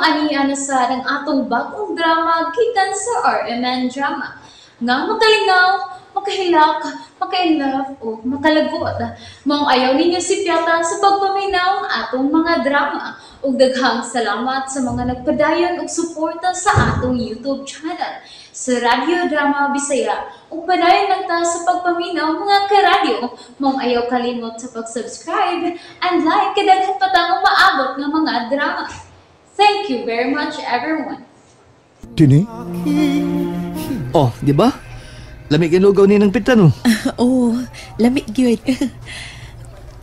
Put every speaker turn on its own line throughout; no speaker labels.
Maaniya na sad ang atong bag-ong drama gikan sa RMN Drama nga makalingaw, makahilak, maka-inlove o makalagot. Maong ayaw ninyo sipyata sa pagpaminaw ang atong mga drama. Ug daghang salamat sa mga nagpadayon og suporta sa atong YouTube channel sa Radyo Drama Bisaya. Ug padayon lang ta sa pagpaminaw, mga karadyo. Maong ayaw kalimot sa pag-subscribe and like kay daghan pa tang umaabot nga mga drama. Thank you very much, everyone.
Tini? Oh, di ba? Lami kay lugaw ni ng pita, no?
Oo, lami gyud.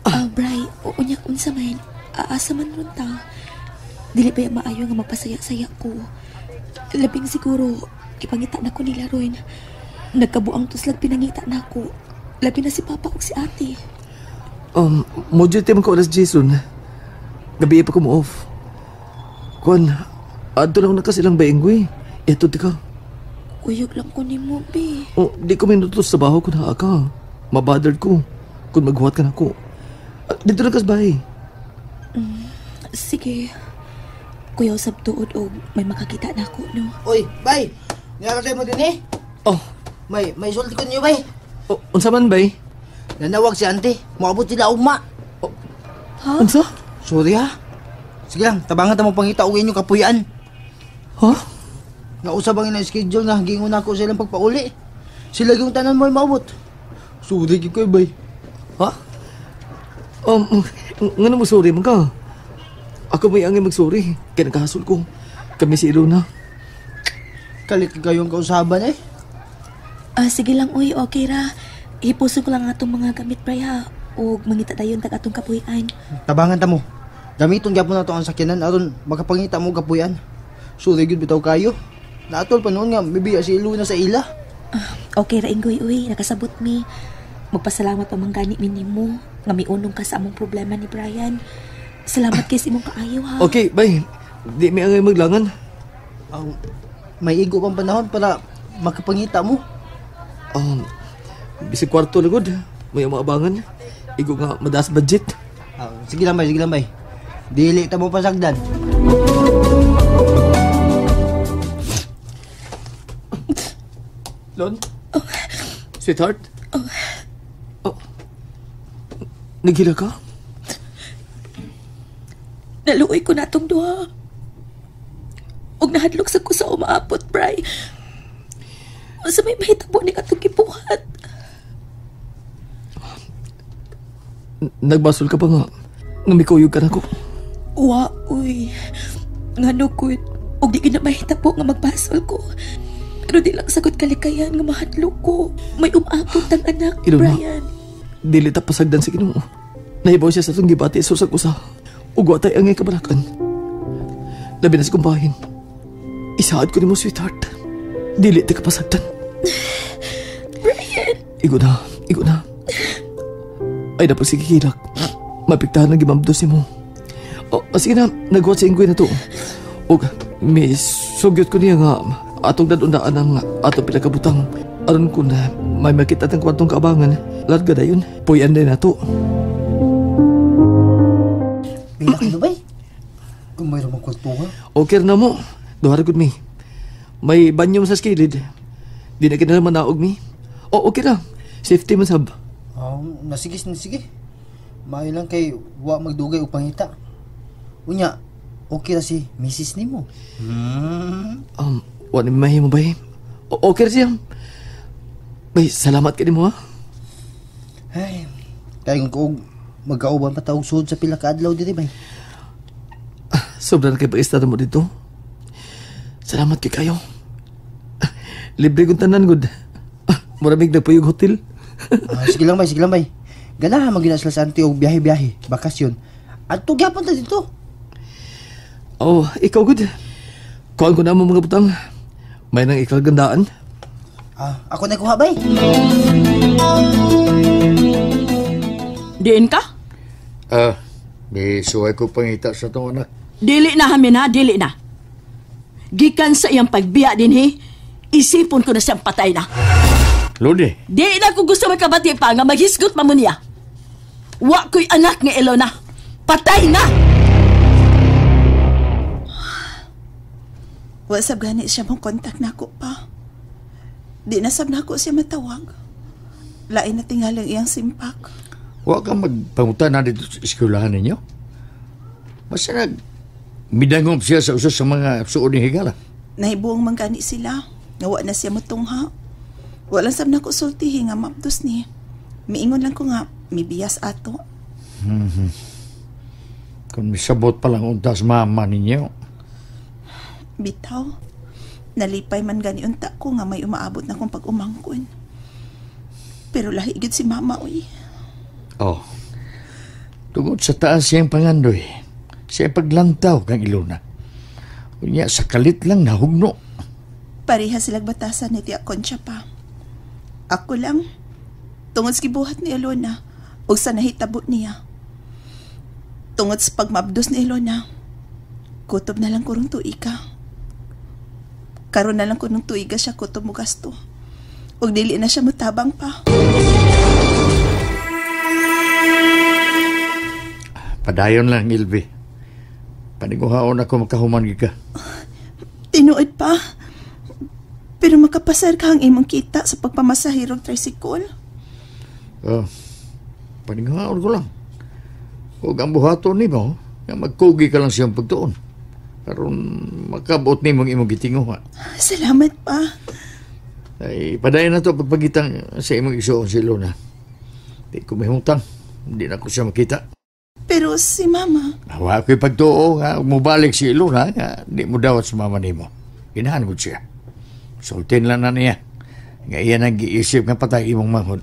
Ah, Bray, unya unsa man? Aasa man ron ta? Dili ba yung maayo nga magpasaya-saya ko? Labing siguro, ipangita na ko nila ron. Nagkabuang tuslag pinangita na ko. Labi na si Papa ug si Ate.
Mo duty man ko alas Jason. Gabi pa ko mo off. Kuan, adto lang na ka silang bayenggoy. Eto di ka.
Uyog lang ko nimo, be.
Oh, di ko minutos sa baho kung naa ka. Mabothered ko kung maghuwat ka na ako. Ah, dito lang kas bahay.
Sige. Kuya, usab tuod og may makakita na ako, no?
Uy, bay! Niyaratay mo din eh.
Oh,
May sulti ko niyo, bay.
Oh, unsa man bay?
Nanawag si auntie. Moabot sila ugma.
Ha?
Unsa?
Sorry ha. Sige lang, tabangan ta mo pangita og inyong kapuyan.
Ha?
Nausab ang ilang schedule nga gingon ako sa ilang pagpauli. Sila yung tanan mo ay maabot. Sorry gyud koy, bay.
Ha? Ngano mo sorry man ka? Ako may angay magsorry. Kaya nagkahasol ko. Kami si Ilona.
Kalit kayong kausaban eh.
Ah, sige lang, uy, okay ra. Ipuso ko lang atong mga gamit, Bray, ha. Ug mangita dayon tag atong kapuy-an.
Tabangan ta mo. Gamiton gyapon nato ang sakyanan aron makapangita mo kapuyan. Sorry gyud bitaw kayo. Naatol pa noon nga mibiya si Ilona sa ila.
Ah, okay ra, Inggoy, uy, nakasabot mi. Magpasalamat pa man gani mi nimo nga miunong ka sa among problema ni Brian. Salamat kay sa imong kaayo, ha.
Okay, bye. Di mi angay maglangan.
Ang may igo pang panahon para makapangita mo.
Bisag kwarto na gud. May maabangan. Igo nga madaas budget.
Ah, sige lang bay, sige lang bay. Dili ta mo pasagdan.
Lon? Sweetheart? Oh. Naghila ka?
Naluoy ko na atong duha. Og nahadlok sa ko sa umaabot, Bray. Sa may mahitabo ni atong gibuhat.
Nagbasol ka pa nga. Nga mikuyog ka na ko.
Wa, uy. Nga nukod. Og di gina mahitabo nga magbasol ko. Pero di lang sagot kalikayan nga mahadlok ko. May umaabot ang anak,
Ilona.
Brian.
Dili ta pasagdan sa Ginoo. Nahibaw siya sa itong gibati sa usag usa. Ug wa tay angay kabalakan. Labi na sa kumbahin. Isaad ko nimo, sweetheart. Dili ta kapasagdan.
Brian!
Igo na, igo na. Ay, dapat sige kilak. Mapiktahan ang gimamdos nimo. O, sige na, nagwat sa inggoy na to. Og, may sugyot ko niya nga atong dadundaan ang atong pinakabutang. Aron ko na may makita ang kwartong kaabangan. Larga dayon, puyan din na to.
Pila ka bay? Kung mayroon mang kwarto ha?
Okay na mo. Duha ra gud mi. May banyo sa skilid. Di na kinahanglan manaog mi. O, okay ra. Safety man sab.
Oh, nasige, nasige. Maayo lang kay wa magdugay og pangita. Unya, okay ra si misis nimo.
Wa ni mahimo bay. O, okay ra siya. Bay, salamat kay nimo ha.
Ay, kay kung og magkauban pa ta og sud sa pila ka adlaw diri bay.
Sobra na kay pag-istar mo dito. Salamat kay kayo. Libre kong tanan gud. Mura mig nagpuyog hotel.
Ah, sige lang bay, sige lang bay. Ganahan man gyud na sila sa auntie og biyahe-biyahe, bakasyon. Adto gyapon ta dito.
Oh, ikaw gud. Kuan ko na mo mga butang. May nang ikalgandaan.
Ah, ako na kuha bay.
Diin ka?
Ah, may suway ko pangita sa tong anak.
Dili na hamin ha, dili na. Gikan sa iyang pagbiya din he, isipon ko na siyang patay na.
Lodi?
Di na ko gusto magkabati pa nga maghisgot pa mo niya. Wa ko'y anak nga Ilona. Patay na!
Wa sab gani siya mong kontak nako pa. Di na sab nako siya matawag. Lain na tingalang iyang simpak.
Wa ka magpangutan na dito sa eskwelahan ninyo. Basta nag midangop siya sa usa sa mga suod ni higala.
Nahibuong man gani sila. Nga wa na siya mutungha. Wa lang sab nako sultihi nga mapdos ni. Miingon lang ko nga mibiyas ato.
Kung misabot pa lang unta sa mama ninyo.
Bitaw. Nalipay man gani unta ko nga may umaabot na kong pag-umangkon. Pero lahi gyud si mama oy.
Oh. Tungod sa taas siyang pangandoy. Siya paglantaw kang Ilona. Unya sa kalit lang nahugno.
Pareha silag batasan ni Tia Concha pa. Ako lang, tungod sa gibuhat ni Ilona ug sa nahitabo niya. Tungod sa pagmabdos ni Ilona, kutob na lang kurong tuiga. Karon na lang kunong tuiga siya kutob mo gasto. Ug dili na siya mutabang pa.
Padayon lang, Ilvi. Paniguhaon ako makahuman ka.
Tinuod pa. Pero makapasar ka ang imong kita sa pagpamasahirog tricycle.
Oh, paniguhaon ko lang. Huwag ang buhaton nimo, nga magkugi ka lang siyang pagtuon. Karon makabot nimo ang imong gitinguha.
Salamat pa.
Ay, padayon na to pagpagitang sa imong igsuon si Luna. Di ko mahimutang. Hindi na ko siya makita.
Pero si mama...
Wa ko'y pagtuo nga mubalik si Ilona nga di mo dawat sa mama nimo. Ginahan ko siya. Sultin lang na niya. Nga iyan ang giisip nga patay imong manghod.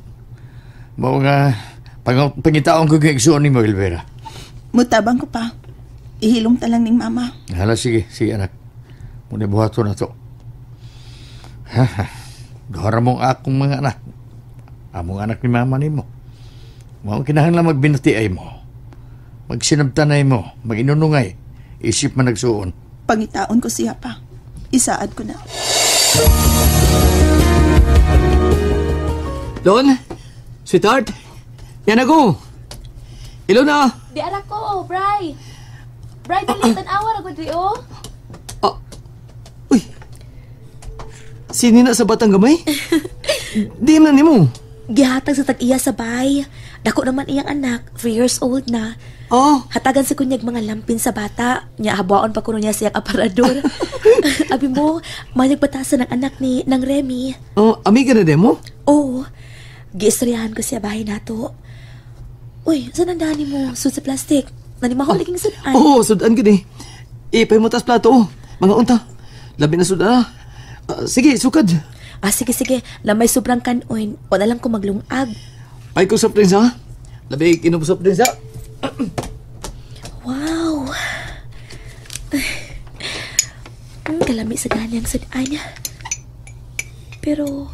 Mao nga pangitaon ko kay igsuon nimo, Elvira.
Mutabang ko pa. Ihilom ta lang ning mama.
Hala, sige. Sige, anak. Muna buhaton na to. Ha, ha. Duhara mong akong mga anak. Among anak ni mama nimo. Mao kinahanglan magbinati ay mo. Magsinabtanay mo, maginunungay, isip man nagsuon.
Pangitaon ko siya pa. Isaad ko na.
Lon, sweetheart, yan ako. Ilona.
Di ara ko, Bray. Bray, dali, tan-awa ra gud di oh.
Uy. Sini na sa batang gamay? Di man nimo.
Gihatag sa tag-iya sa bay. Dako naman iyang anak, 3 years old na.
Oh.
Hatagan sa kunyag mga lampin sa bata. Nya habaon pa kuno niya siyang aparador. Abi mo, mayag batasan ang anak ni nang Remy.
Oh, amiga na demo?
Oo. Giistoryahan ko siya bahay nato. Uy, saan ang dani mo? Sud sa plastic. Nanimahol laging sudan.
Oo, sudan gid eh. Ipay mo tas plato. Oh. Mga unta. Labi na sudan. Sige, sukad.
Ah, sige, sige. Lamay sobrang kanon. Wala lang ko maglungag.
Ay ko soft drinks, ha? Labi, inom soft drinks, ha?
Wow! Kalami sa ganyang sudan niya. Pero,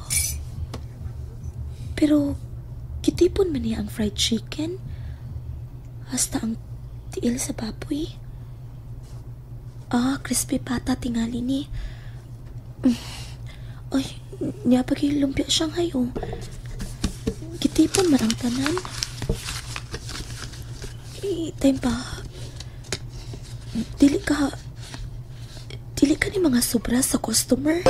kitipon man niya ang fried chicken. Hasta ang tiil sa baboy. Ah, crispy pata tingali ni. Ay, niya pag-ilumpia siyang hayo. Gitipon man ang tanan. Time pa. Dili ka ni mga sobra sa customer.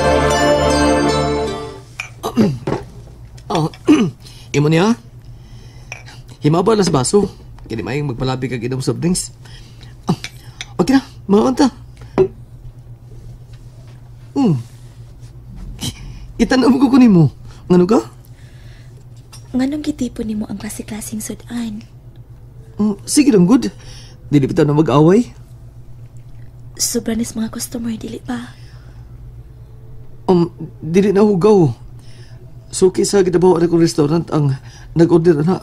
Oh, imo niya? Himaba lang sa baso. Kini maayong magpalabi kag inom soft drinks. Okay na, mga unta. Itan-om ko nimo. Ngano ka?
Nganong gitipon nimo ang klase-klaseng sudan?
Sige lang, good. Dili pa na mag-away.
Sobra nis mga customer, dili pa.
Dili na hugaw. Suki sa gitabaw akong restaurant ang nag-order na.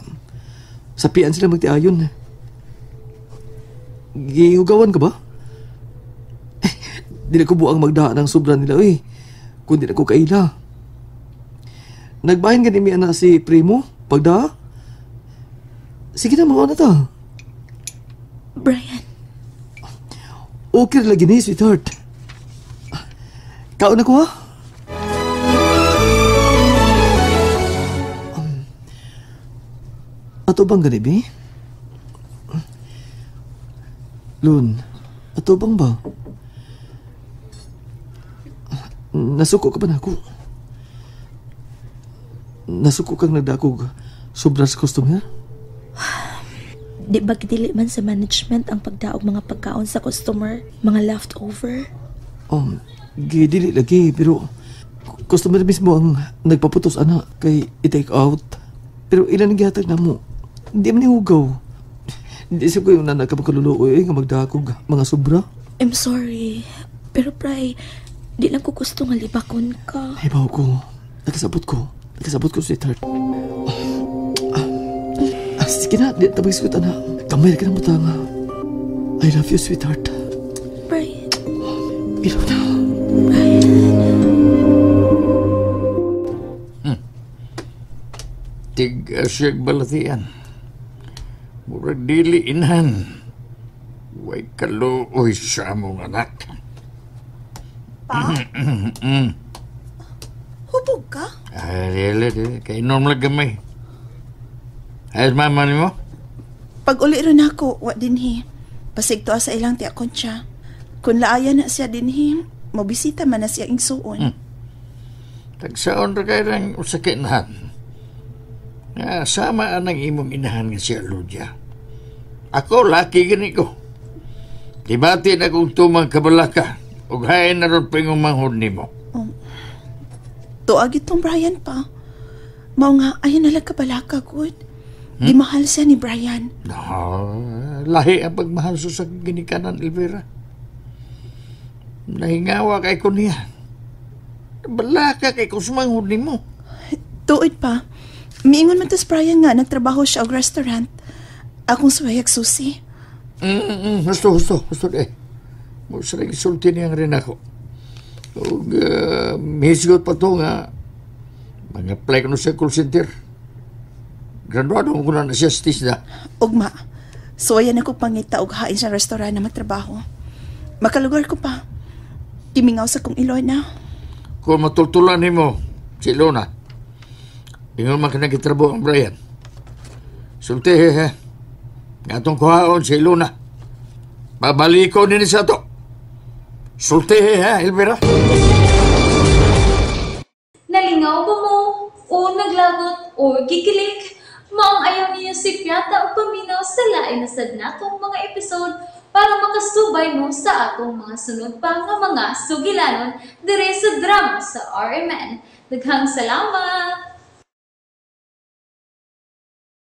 Sapian sila magtiayon. Gihugawan ka ba? Dili ko buang magdaha ng sobra nila, eh. Kundi na ko kaila. Nagbahin ka ni mi anak si Primo, pagdaha. Sige na, mga na ta.
Brian.
Okay lagi ni, sweetheart. Kaon na ko, ha? Ato bang gani, bi? Lun, ato bang ba? Nasuko ka ba na ako? Nasuko kang nagdakog sobra sa customer?
Di ba dili man sa management ang pagdaog mga pagkaon sa customer, mga leftover?
Gidili lagi, pero customer mismo ang nagpaputos ana kay i-take out. Pero ilan ang gihatag na mo? Hindi man hugaw. Hindi sa ko yung nanagkapakaluluoy nga magdakog mga sobra.
I'm sorry, pero Bray, di lang ko gusto nga libakon ka.
Hibaw ko. Nakasabot ko. Nakasabot ko, sweetheart. Sige na, di tabag sikot, ana. Kamay ka ng butanga. I love you, sweetheart.
Bray.
Ilaw na.
Brian.
Tig-asyag balatian. Murag dili inhan. Way kaluoy sa among anak.
Pa? Hubog ka?
Ay, dili, dili. Kay inom lang gamay. Ayos mama ni mo?
Pag uli ron ako, wa dinhi. Pasig to sa ilang tiya Concha. Kung laaya na siya dinhi, mobisita man na siya igsuon.
Tagsaon ra kay rang usa ka inahan. Nga sama anang imong inahan nga si Aludia. Ako, laki gani ko. Dibati na kong tumang kabalaka ug hain na ron pingong manghod nimo.
Oh. Tuag itong Brian pa. Mao nga, ayan nalang kabalaka, good. Gimahal siya ni Brian.
No, lahi ang pagmahal sa ginikanan, Elvira. Nahingawa kay ko niya. Balaka kay ko sumanghod nimo.
Tuod pa. Miingon man tas Brian nga nagtrabaho siya og restaurant. Akong suwayag susi.
Husto, eh. Mo sa sulti niyang rin ako. Ug mihisgot pa to nga mga-apply ko sa call center. Graduado ko na siya sa TISDA.
Ugma, suwayan ako pangita og hain sa restaurant na magtrabaho. Makalugar ko pa. Gimingaw sa kong Ilona.
Kung matultulan nimo si Ilona, ingon man ka nagkitrabaho ang Brian. Sulti, he. Nga atong kuhaon si Ilona. Babaliko nini sa to. Sulti, he, Elvira.
Nalingaw ba mo? O naglagot o gikilig? Maong ayaw niyo si Piata o paminaw sa lain na sad natong mga episode para makasubay mo sa atong mga sunod pa nga mga sugilanon dire sa drama sa RMN. Daghang salamat!